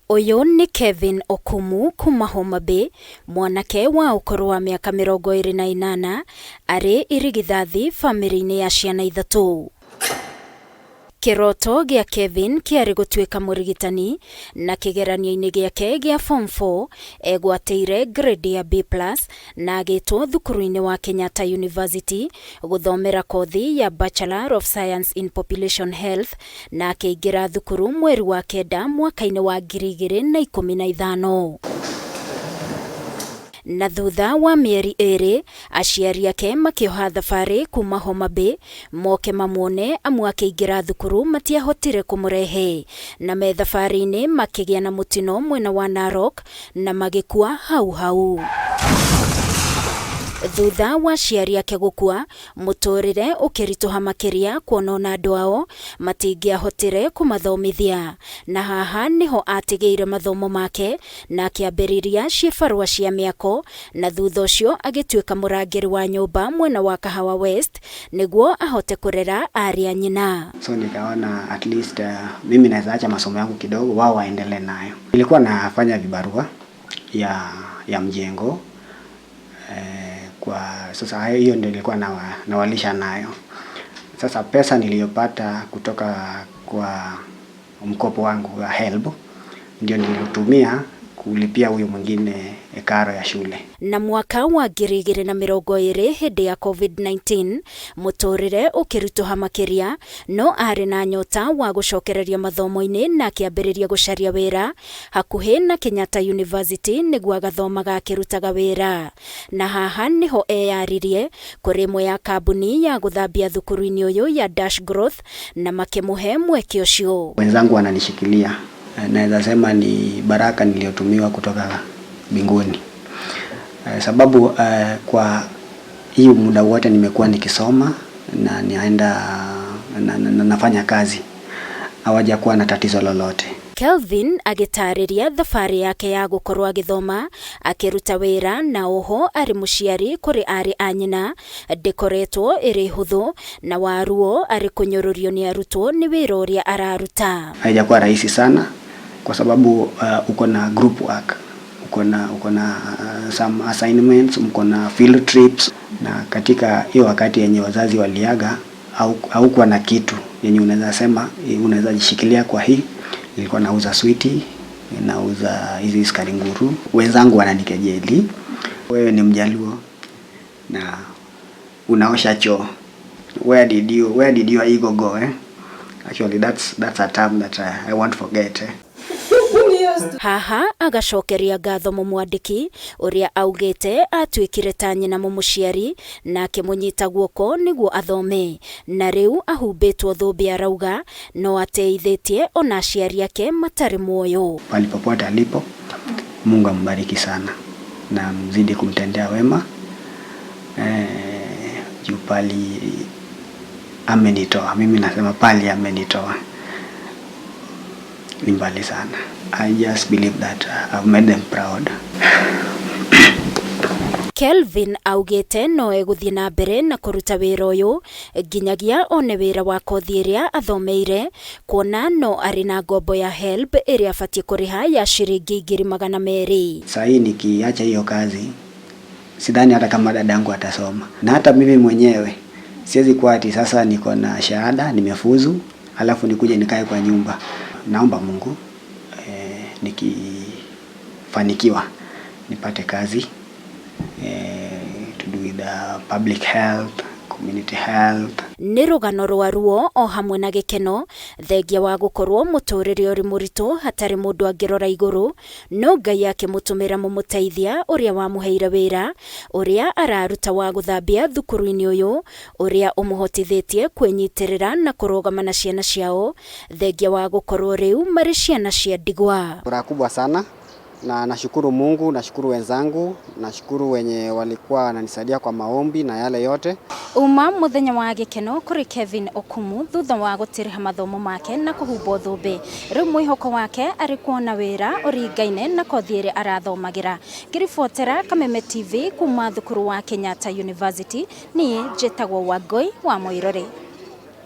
Ũyũ nĩ Kevin Okumu kuma Homa Bay, mwanake wa ũkũrũ wa mĩaka 28, arĩ irigithathi bamĩrĩ-inĩ ya ciana ithatũ. Kĩroto gĩa Kevin kĩarĩ gũtuĩka mũrigitani, na kĩgeranio-inĩ gĩake gĩa Form 4 egwatĩire grade ya B+ na agĩtwo thukuru-inĩ wa Kenyatta University gũthomera kothi ya Bachelor of Science in Population Health, na akĩingĩra thukuru mweri wa kenda mwaka-inĩ wa 2015. Na thutha wa mĩeri 2, aciari ake makĩoha thabarĩ kuma Homa Bay moke mamuone, amu akĩingĩra thukuru matiahotire kũmũrehe. Na me thabarĩ-inĩ makĩgĩa na mũtino mwena wa Narok na magĩkua hau hau. Thutha wa aciari ake gũkua, mũtũrĩre ũkĩritũha makĩria kuona ona andũ ao matingĩahotire kũmathomithia. Na haha nĩho atigĩire mathomo make na akĩambĩrĩria ciĩbarũa cia mĩako, na thutha ũcio agĩtuĩka mũrangĩri wa nyũmba mwena wa Kahawa West nĩguo ahote kũrera arĩ a nyina. So nikaona at least mimi naweza acha masomo yangu kidogo, wao waendelee nayo. Nilikuwa nafanya vibarua ya mjengo kwa sasa hiyo ndio nilikuwa nawalisha nayo. Sasa pesa niliyopata kutoka kwa mkopo wangu wa HELB ndio nilitumia kulipia huyu mwingine karo ya shule. Na mwaka wa 2020 hĩndĩ ya COVID-19 mũtũrĩre ũkĩritũha makĩria, no arĩ na nyota wa gũcokereria mathomo-inĩ na akĩambĩrĩria gũcaria wĩra hakuhĩ na Kenyatta University nĩguo agathomaga akĩrutaga wĩra. Na haha nĩho eyaririe kũrĩ ĩmwe ya kambuni ya gũthambia thukuru-inĩ ũyũ ya Dash Growth na makĩmũhe mweke ũcio. Wenzangu wananishikilia, naweza sema ni baraka niliyotumiwa kutoka mbinguni. Sababu kwa hii muda wote nimekuwa nikisoma na niaenda na nafanya kazi, hawajakuwa na tatizo lolote. Kelvin agĩtarĩria thabarĩ yake ya gũkorwo agĩthoma, akĩruta wĩra na oho arĩ mũciari kũrĩ arĩ a nyina ndĩkoretwo ĩrĩ hũthũ, na waruo arĩ kũnyũrũrio nĩ arutwo nĩ wĩra ũrĩa araruta. Haijakuwa rahisi sana kwa sababu uko na group work, uko na some assignments, mko na field trips, na katika hiyo wakati yenye wazazi waliaga haukuwa na kitu yenye unaweza sema unaweza jishikilia kwa hii. Nilikuwa nauza switi, nauza hizi sukari nguru. Wenzangu wananikejeli, wewe ni Mjaluo na unaosha choo. Where did your ego go, eh? Actually, that's a term that I won't forget, eh? Haha agacokeria ngatho mũmwandĩki ũrĩa augĩte atuĩkire ta nyina mũmũciari na akĩmũnyita guoko nĩguo athome, na rĩu ahumbĩtwo thũmbĩ arauga no ateithĩtie ona aciari ake matarĩ muoyo. Pali popote alipo, Mungu ambariki sana na mzidi kumtendea wema, juu pali amenitoa, mimi nasema pali amenitoa ni mbali sana. I just believe that I've made them proud. Kelvin augĩte no egũthiĩ na mbere na kũruta wĩra ũyũ nginyagia one wĩra wa kothi ĩrĩa athomeire, kuona no arĩ na ngombo ya HELB ĩrĩa abatiĩ kũrĩha ya ciringi 200,000. Saa hii nikiacha hiyo kazi, sidhani hata kama dadangu atasoma, na hata mimi mwenyewe siwezi kuwa ati sasa niko na shahada nimefuzu, alafu nikuje nikae kwa nyumba. Naomba Mungu nikifanikiwa nipate kazi to do with the public health, community health. Nĩ rũgano rwa ruo o hamwe na gĩkeno, thengia wa gũkorwo mũtũrĩre ũrĩ mũritũ hatarĩ mũndũ angĩrora igũrũ, no Ngai akĩmũtũmĩra mũmũteithia ũrĩa wamũheire wĩra ũrĩa araruta wa gũthambia thukuru-inĩ ũyũ, ũrĩa ũmũhotithĩtie kwĩnyitĩrĩra na kũrũgama na ciana ciao, thengia wa gũkorwo rĩu marĩ ciana cia ndigwa. Furaha kubwa sana na nashukuru Mungu, nashukuru wenzangu, nashukuru wenye walikuwa wananisaidia kwa maombi na yale yote. Uma muthenya wa gĩkeno kũrĩ Kevin Okumu thutha wa gũtĩrĩha mathomo make na kũhumbwo thũmbĩ. Rĩu mwĩhoko wake arĩ kuona wĩra ũringaine na kothi ĩrĩa arathomagĩra. Ngĩribotera Kameme TV kuma thukuru wa Kenyatta University, niĩ njĩtagwo Wangũi wa Mũirũrĩ.